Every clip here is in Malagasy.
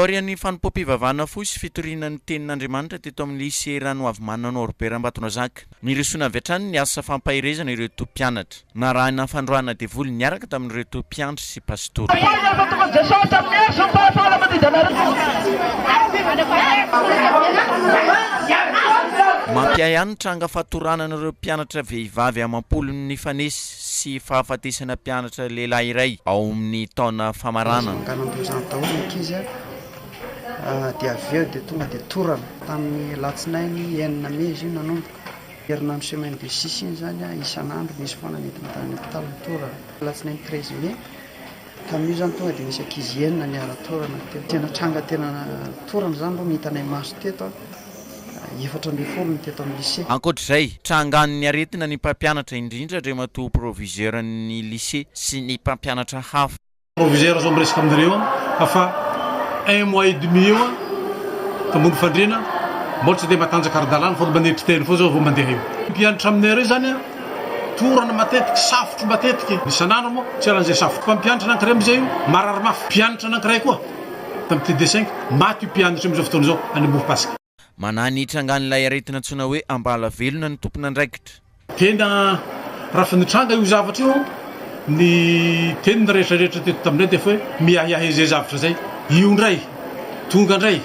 Taorian'ny fanompoam-pivavahana fohy sy fitoriana ny tenin'Andriamanitra teto amin'ny Lycée Ranoavimanana Norbert Ambatondrazaka, nirosoana avy hatrany ny asa fampaherezana ireo mpianatra. Narahina fandroahana devoly niaraka tamin'ireto mpiandry sy pastora. Mampiahiahy ny tranga fatoranana ireo mpianatra vehivavy amam-polony nifanesy sy fahafatesana mpianatra lehilahy iray ao amin'ny taona famaranana. Nangalam-bozana daholo ny ankizy dia avy eo dia tonga dia torana. Tamin'ny alatsinainy enina mey izy io nanomboka. Herinandro semaine de six iny izany isan'andro misy foana nentina tany amin'ny hopitaly ny torana. Alatsinainy treize mai, tamin'io izany tonga dia nisy ankizy enina niara-torana teo. Tena tranga tena torana izany aloha no hitanay maso teto, 14 no teto amin'ny lycée. Ankoatra izay, trangan'ny aretina ny mpampianatra indrindra Andriamatoa proviseur-n'ny lycée sy ny mpampianatra hafa. Proviseur zao miresaka aminareo an fa un mois et demi eo an ambony fandriana mbola tsy de matanjaka ara-dalàna fa manetry tena foana zao vao mandeha eo. Mpianatra aminay reo zany an torana matetiky, safotro matetiky, isan'andro moa tsy aran'izay safotro. Mpampianatra anankiray amizay io marary mafy, mpianatra anankiray koa tamin'ny TD cinq maty io mpianatra io amizao fotoana izao any Ambohipasika. Manahy ny hitrangan'ilay aretina antsoina hoe ambala velona ny tompon'andraikitra. Tena raha nitranga io zavatra io, ny teniny rehetra rehetra teto taminay dia efa hoe miahiahy izay zavatra izay. Io indray, tonga indray,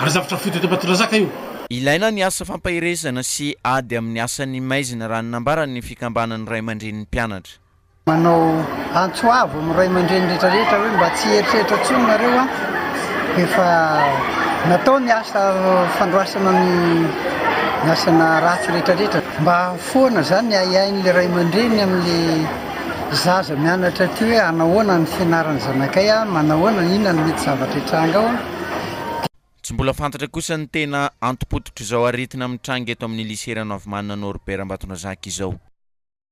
ary zavatra fohy teto Ambatondrazaka io. Ilaina ny asa fampaherezana sy ady amin'ny asan'ny maizina raha ny nambaran'ny fikambanan'ny ray aman-drenin'ny mpianatra. Manao antso avo amin'ny ray aman-dreny rehetra rehetra hoe mba tsy hieritreritra intsony nareo an, efa natao ny asa fandroasana ny asana ratsy rehetra rehetra. Mba hahafoana zany ny ahiahin'le ray aman-dreny amin'le zaza mianatra aty hoe anahoana ny fianaran'ny zanakay an, manahoana, inona no mety zavatra hitranga ao an. Tsy mbola fantatra kosa ny tena antom-pototr'izao aretina mitranga eto amin'ny Lycée Ranoavimanana Norbert Ambatondrazaka izao.